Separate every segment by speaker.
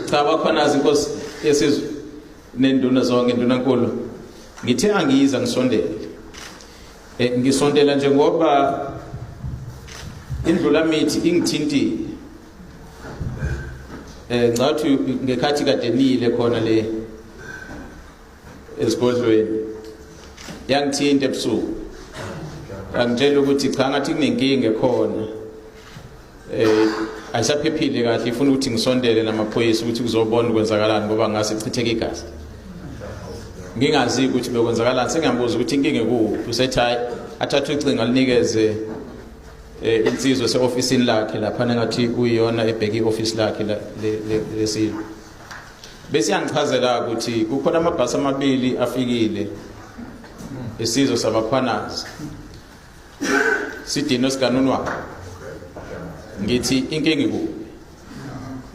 Speaker 1: Cha, bakhona inkosi yesizwe nenduna zonke, ndunankulu. Ngithe angiyiza ngisondele. Ngisondela nje ngoba indlulamithi ingithintile. Ngathi ngekhathi kade nile khona le esigodlweni yangithinta ebusuku, yangitshela ukuthi cha, ngathi kunenkinga ekhona, ayisaphephile kahle, ifuna ukuthi ngisondele namaphoyisa ukuthi kuzobona ukwenzakalani ngoba ngase chitheke igazi. Ngingazi ukuthi bekwenzakalani, sengiyambuza ukuthi inkinga ekuphi, usethi hayi, athathe ucingo alinikeze insizwa ese-ofisini lakhe lapha, ngathi kuyiyona ebheke i-ofisi lakhe lesilo. Bese yangichazela ukuthi kukhona amabhasi amabili afikile isizwe sabakhwanazi sidino sikanunwa. Ngithi inkinga ikuphi?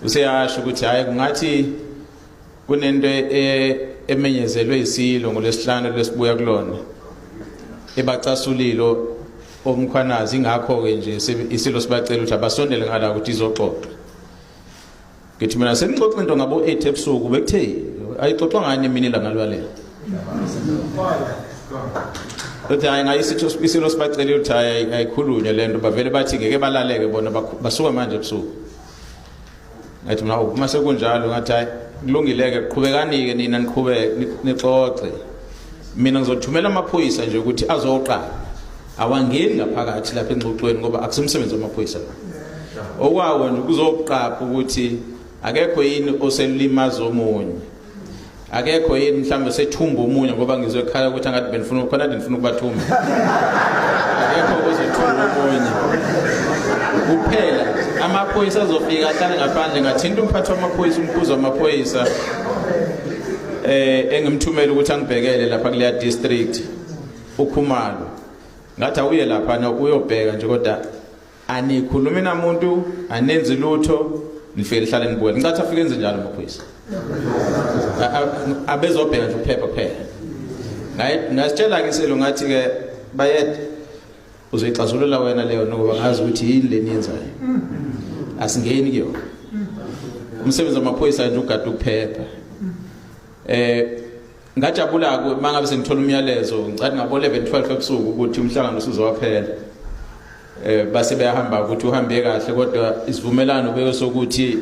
Speaker 1: Useyasho ukuthi hayi, kungathi kunento emenyezelwe isilo ngolesihlanu lesibuya kulona ebacasulilo omkhwanazi, ingakho ke nje isilo sibacela ukuthi abasondele ngala ukuthi izoxoxa. Ngithi mina senixoxa into ngabo 8 ebusuku, bekuthe ayixoxwa ngani emini la ngalwalela? Uthi hayi, ngayisitho isilo sibacela ukuthi hayi, ayikhulunywe lento, bavele bathi ngeke balaleke bona, basuka manje ebusuku. Ngathi mina uma sekunjalo, ngathi hayi, kulungile-ke, qhubekani-ke nina, niqhubeke nixoxe, mina ngizothumela amaphoyisa nje ukuthi azoqala, awangeni ngaphakathi lapha engxoxweni ngoba akusimsebenzi wamaphoyisa lo, okwawo nje kuzoqapha ukuthi akekho yini oselimaza omunye, akekho yini mhlawumbe sethumba omunye, ngoba ngizwe ekhala ukuthi angathi benifuna khona, kade nifuna ukubathumba, akekho ozothumba omunye kuphela. Amaphoyisa azofika ahlale ngaphandle. Ngathinta umphathi wamaphoyisa, umkhuzi wamaphoyisa engimthumela ukuthi angibhekele lapha kuleya district, uKhumalo, ngathi awuye lapha uyobheka nje, kodwa anikhulumi namuntu, anenzi lutho, nifike nihlale nibuke. Ngicathi afike enze njalo amaphoyisa, abezobheka nje ukuphepha kuphela. Ngasitshela-ke iselo, ngathi-ke bayede, uzoyixazulula wena leyo ngoba ngazi ukuthi yini le niyenzayo, asingeni kuyona, umsebenzi wamaphoyisa nje ugada ukuphepha. Ngajabula ke mangabe sengithola umyalezo, ngicathi ngabo 11 12 ebusuku ukuthi umhlangano usuzowaphela, base bayahamba ukuthi uhambe kahle, kodwa isivumelano beke sokuthi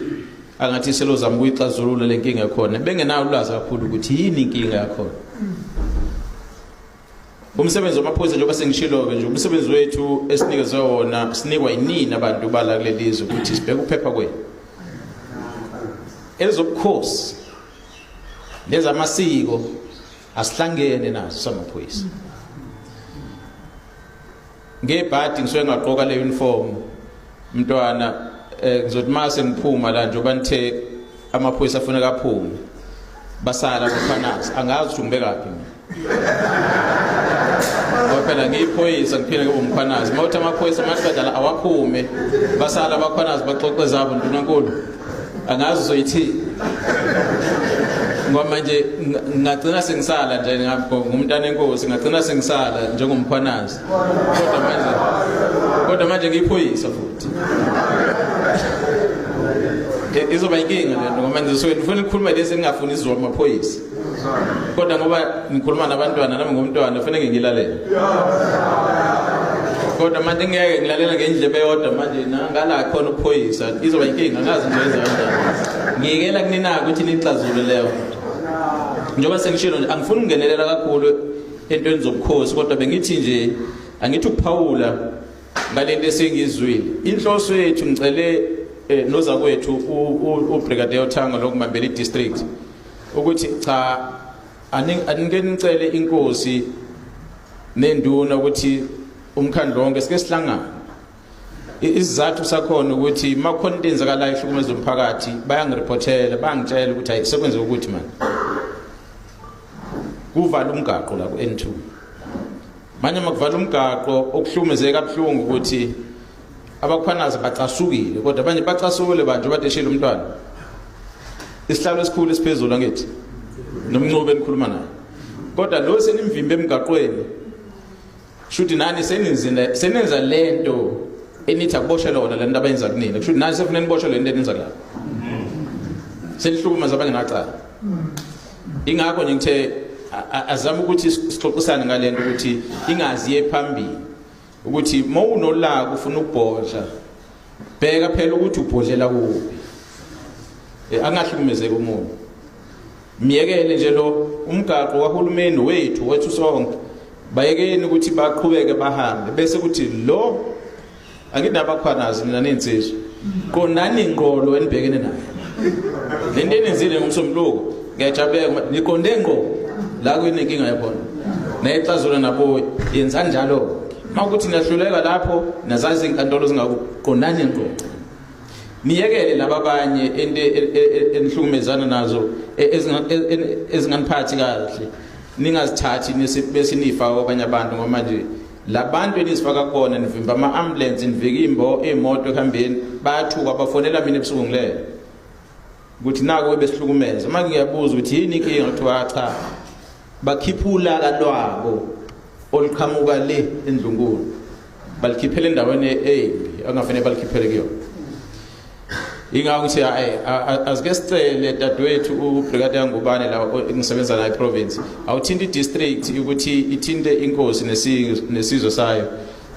Speaker 1: angathi selozama ukuyixazulula lenkinga ekhona, bengenayo ulwazi kakhulu ukuthi yini inkinga yakhona. Umsebenzi wamaphoyisa, njengoba sengishilo-ke nje, umsebenzi wethu esinikezwe wona, sinikwa yinini abantu bala kuleli zwe ukuthi sibheke ukuphepha kwenu. Ezobukhosi nezamasiko asihlangene nazo samaphoyisa. Ngebhadi ngisuke ngaqoka le uniform, mntwana, ngizothi mase ngiphuma la, njengoba nithe amaphoyisa afuneka aphume, basala kukhwanazi, angazi ukuthi ngibekaphi mina, ngoba phela ngiyiphoyisa ngiphinde ngibe umkhwanazi. Uma uthi amaphoyisa maqeda la awaphume, basala abakhwanazi baxoxe zabo, ndunankulu, angazi uzoyithini, ngoba manje ngagcina sengisala nje ngumntana enkosi, ngagcina sengisala njengomkhwanazi, kodwa manje ngiyiphoyisa futhi. Izoba inkinga lento ngoba manje ngisuke ngifuna ukukhuluma lesi engingafuni izwa amaphoyisa, kodwa ngoba ngikhuluma nabantwana nami ngumntwana kufanele ngilalele, kodwa manje ngeke ngilalela ngendlebe eyodwa manje ngala khona ukuphoyisa, izoba inkinga, angazi nje yenza kanjani. Ngiyekela kuninaka ukuthi nixazulule leyo. Njengoba sengishilo nje, angifuni ukungenelela kakhulu entweni zobukhosi, kodwa bengithi nje angithi ukuphawula ngalento esengizwile. Inhloso yethu, ngicele nozakwethu uBrigadier Thango lokumambela idistrict ukuthi cha, anike nicele inkosi nenduna ukuthi umkhandlu wonke sike sihlangane. Isizathu sakhona ukuthi makhona into eyenzakalayo ehlukumeza umphakathi, bayangiriphothela, bayangitshela ukuthi hayi, sekwenzeka ukuthi manje kuvala umgaqo la ku-N2. Manje makuvala umgaqo, okuhlumezeka kabuhlungu ukuthi abakhwanazi bacasukile, kodwa abanye bacasukile banje badeshile umntwana isihlalo esikhulu esiphezulu, angithi nomncube enikhuluma naye, kodwa lo senimvimbe emgaqweni, shuthi nani senenzile, senenza lento enithi akuboshe lona lento abayenza kunina, kushuthi nani sefuna niboshe lento enenza la. Senihlukumeza abangenacala. Ingakho nje ngithe azama ukuthi sixoxisane ngalento ukuthi ingazi ye phambili ukuthi mawunolaka ufuna ukubhodla bheka phela ukuthi ubhodlela kuphi. Eh, angahlukumezeki umuntu. Myekele nje lo umgaqo kahulumeni wethu wethu sonke. Bayekeni ukuthi baqhubeke bahambe bese kuthi lo anginabakhwanazi nina nensizwa. Qondani ngqo lo enibhekene naye. Lento enenzile ngomsombuluko ngiyajabuleka niqonde ngqo la kuyinenkinga yakhona. Nayixazula nabo yenza njalo. Mawukuthi niyahluleka lapho nazazi inkantolo zingakuqondani ngqo. Niyekele laba abanye into e, e, e, enihlukumezana nazo ezinganiphathi kahle ningazithathi bese nifaka kwabanye abantu ngoba manje labantu enizifaka kubona nivimba ama-ambulance nivika imbo iy'moto ekuhambeni bayathuka bafonela mina ebusuku ngilele ukuthi naku besihlukumeza uma ngiyabuza ukuthi yini inkinga kuthiwa cha bakhipha ulaka lwabo oluqhamuka le endlunkulu balikhiphela endaweni embi angafanele balikhiphele kuyona ingakho ngithi hayi azike sicele dadewethu uBrigadier Ngubane la engisebenza naye province awuthinta idistrict ukuthi ithinte inkosi nesizwe sayo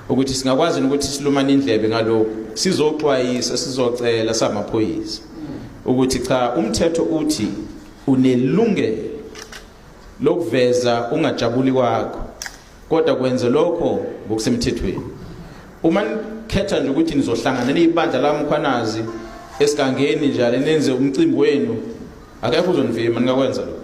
Speaker 1: ukuthi singakwazi ukuthi silumane indlebe ngalokhu sizoxwayisa sizocela samaphoyisa ukuthi cha umthetho uthi unelungelo lokuveza ungajabuli kwakho kodwa kwenze lokho ngokusemthethweni uma nikhetha nje ukuthi nizohlangana niyibandla lamkhwanazi esigangeni njalo nenze umcimbi wenu akekho uzonivima ningakwenza lokho.